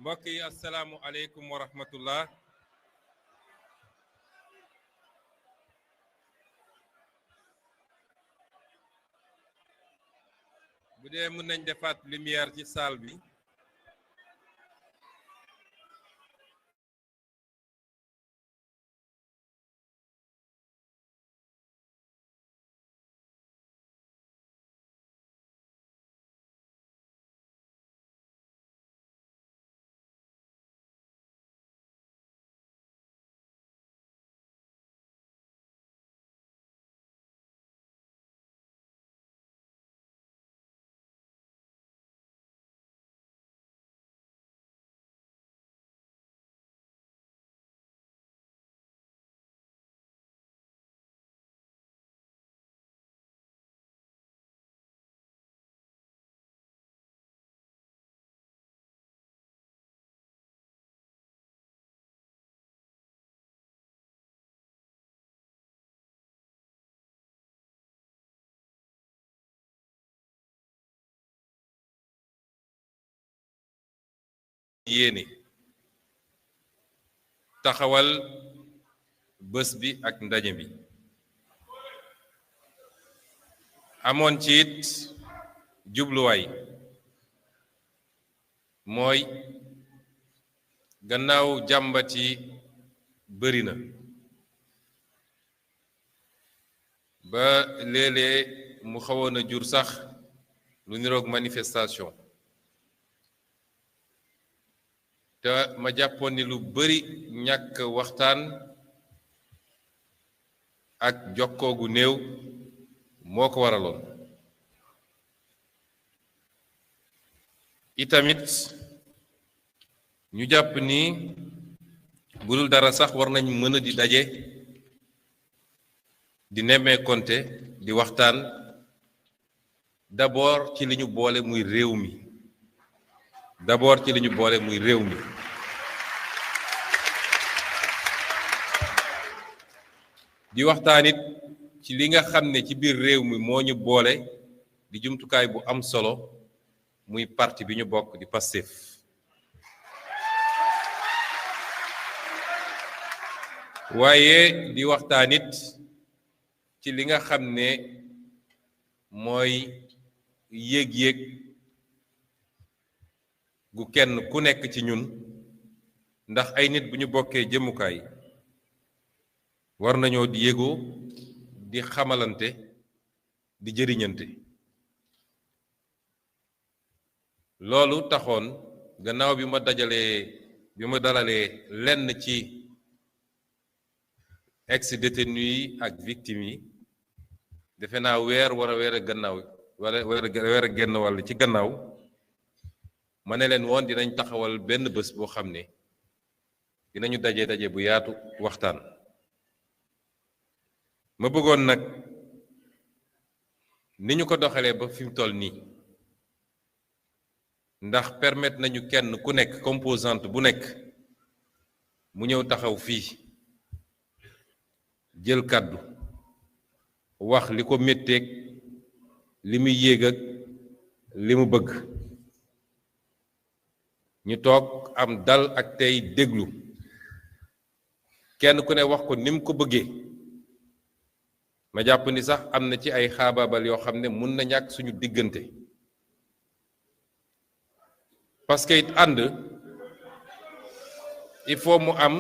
mbokk yi asalaamu aleykum wa rahmatullah. bu dee mën nañ defaat lumière ci salle bi. yéene taxawal bés bi ak ndaje bi amoon ci it jubluwaay mooy gannaaw jàmbat yi bëri na ba léeg-léeg mu xawoon a jur sax lu niroog manifestation te ma jàppoon ni lu bari ñàkk waxtaan ak jokkoo gu néew moo ko waraloon itamit ñu jàpp ni bu dul dara sax war nañ mën a di daje di nemmeekonte di waxtaan d'abord ci li ñu boole muy réew mi d'abord ci li ñu boole muy réew mi di waxtaan it ci li nga xam ne ci biir réew mi moo ñu boole di jumtukaay bu am solo muy parti bi ñu bokk di Pastef waaye di waxtaan it ci li nga xam ne mooy yéeg-yéeg gu kenn ku nekk ci ñun ndax ay nit bu ñu bokkee jëmukaay war nañoo di yégoo di xamalante di jëriñante loolu taxoon gannaaw bi ma dalalee lenn ci ex-détenu yi ak victimes yi defe naa weer a gannaaw wala weer a genn wàll ci gannaaw ma ne leen woon dinañ taxawal benn bés boo xam ne dinañu daje bu yaatu waxtaan ma bëggoon nag ni ñu ko doxalee ba fi mu toll nii ndax permettre nañu kenn ku nekk composante bu nekk mu ñëw taxaw fii jël kàddu wax li ko métteeg li muy yéeg ak li mu bëgg ñu toog am dal ak tey déglu kenn ku ne wax ko ni mu ko bëggee ma jàpp ni sax am na ci ay xaabaabal yoo xam ne mun na ñàkk suñu diggante parce que it ànd il faut mu am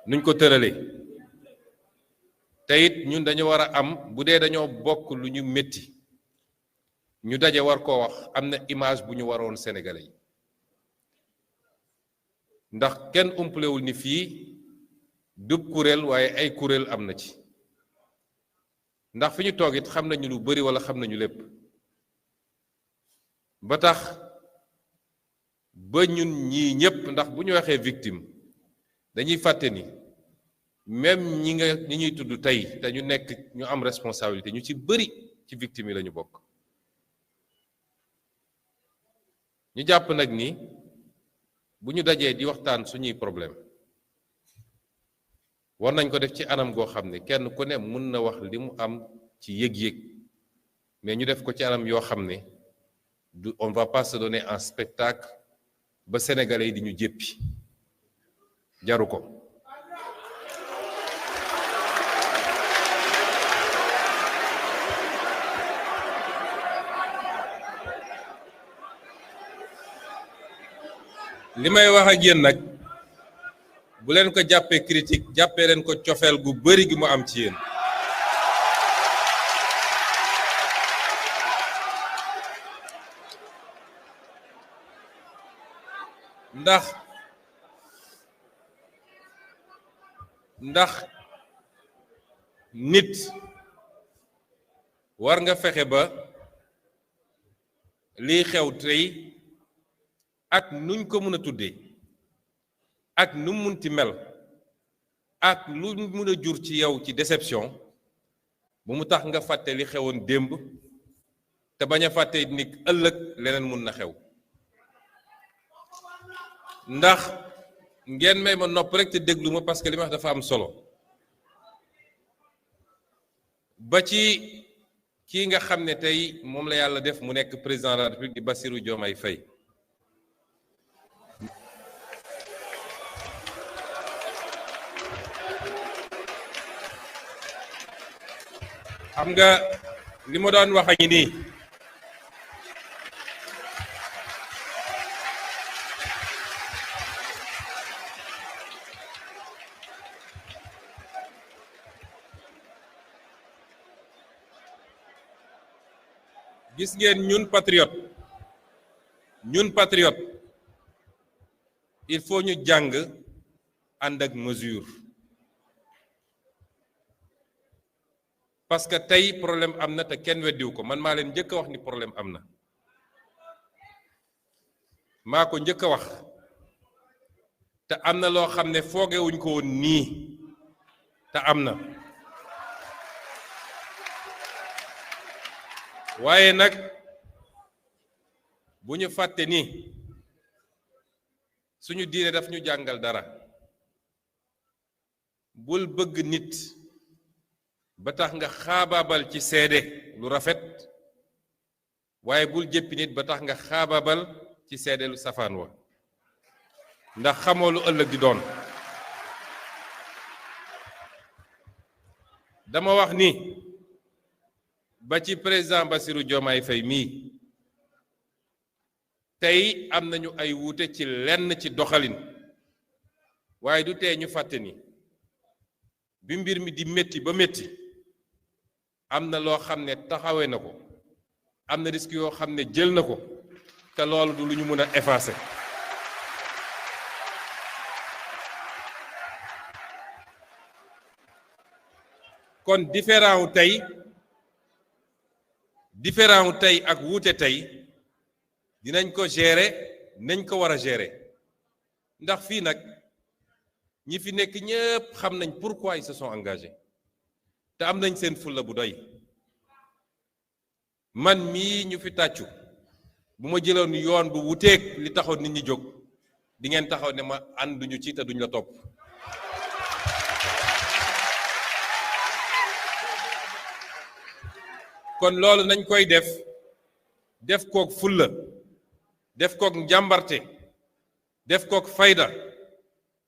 nuñ ko tëralee te it ñun dañu war a am bu dee dañoo bokk lu ñu métti ñu daje war koo wax am na image bu ñu waroon sénégalais yi ndax kenn umpalewul ni fii dub kuréel waaye ay kuréel am na ci ndax fi ñu toog it xam nañu lu bari walla xam nañu lépp ba tax ba ñun ñii ñépp ndax bu ñu waxee victime dañuy fàtte ni même ñi ñuy tudd tey te ñu nekk ñu am responsabilité ñu ci bari ci victime yi lañu bokk ñu jàpp nag ni bu ñu dajee di waxtaan suñuy problème war nañ ko def ci anam goo xam ne kenn ku ne mun na wax li mu am ci yëg-yëg mais ñu def ko ci anam yoo xam ne on va pas se donner un spectacle ba sénégalais yi di ñu jéppi jaru ko. li may wax ak yéen nag bu leen ko jàppee critique jàppee leen ko cofeel gu bari gi mu am ci yéen. ndax nit war nga fexe ba lii xew tey ak nuñ ko mën a tuddee ak nu munti mel ak lu mën a jur ci yow ci déception bu mu tax nga fàtte li xewoon démb te bañ a fàtte ni ëllëg leneen mun na xew. ndax ngeen may ma nopp rek te déglu ma parce que li ma wax dafa am solo ba ci kii nga xam ne tey moom la yàlla def mu nekk président de la République di Bassirou Diomaye Faye. xam nga li ma doon wax a ngi nii gis ngeen ñun patriote il faut ñu jàng ànd ak mesure parce que tey problème am na te kenn weddiwu ko man maa leen njëkk a wax ni problème am na maa ko njëkk a wax te am na loo xam ne foogewuñ ko woon nii te am na waaye nag bu ñu fàtte ni suñu diine daf ñu jàngal dara bul bëgg nit ba tax nga xaabaabal ci seede lu rafet waaye bul jéppi nit ba tax nga xaabaabal ci seede lu safaan wa ndax xamoo lu ëllëg di doon. dama wax ni ba ci président Bassirou Diomaye Faye mii tey am nañu ay wuute ci lenn ci doxalin waaye du tee ñu fàtte ni bi mbir mi di métti ba métti am na loo xam ne taxawee na ko am na risque yoo xam ne jël na ko te loolu du lu ñu mën a effacer. kon différent wu tey ak wuute tey dinañ ko gérer nañ ko war a gérer ndax fii nag ñi fi nekk ñépp xam nañ pourquoi ils se sont engagés te am nañ seen fulla bu doy man mii ñu fi tàccu bu ma jëloon yoon bu wuteeg li taxoon nit ñi jóg di ngeen taxaw ne ma ànduñu ci te duñ la topp. kon loolu nañ koy def kook fulla def kook njàmbarte def kook fayda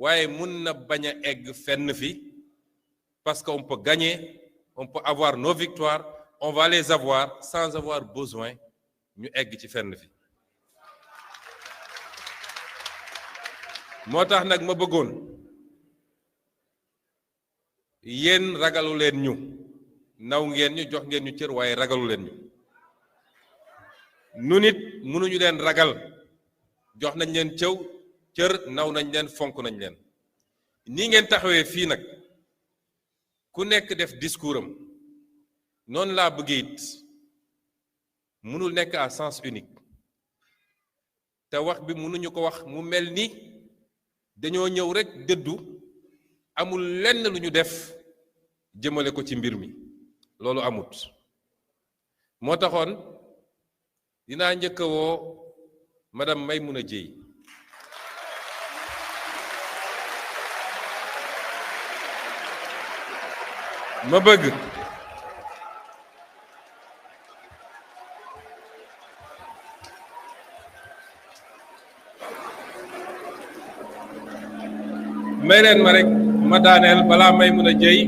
waaye mun na bañ a egg fenn fi parce qu'on peut gagner on peut avoir nos victoires on va les avoir sans avoir besoin ñu egg ci fenn fi. moo tax nag ma bëggoon yéen ragalu leen ñu naw ngeen ñu jox ngeen ñu cër waaye ragalu leen ñu nu nit mënuñu leen ragal jox nañ leen cër naw nañ leen fonk nañ leen nii ngeen taxawee fii nag ku nekk def discours am noonu laa bëggee it mënul nekk à sens unique te wax bi mënuñu ko wax mu mel ni dañoo ñëw rek dëddu amul lenn lu ñu def jëmale ko ci mbir mi loolu amut moo taxoon dinaa njëkk a woo madame Maymouna Dièye ma bëgg may leen ma rek ma daaneel balaa may mun a jëy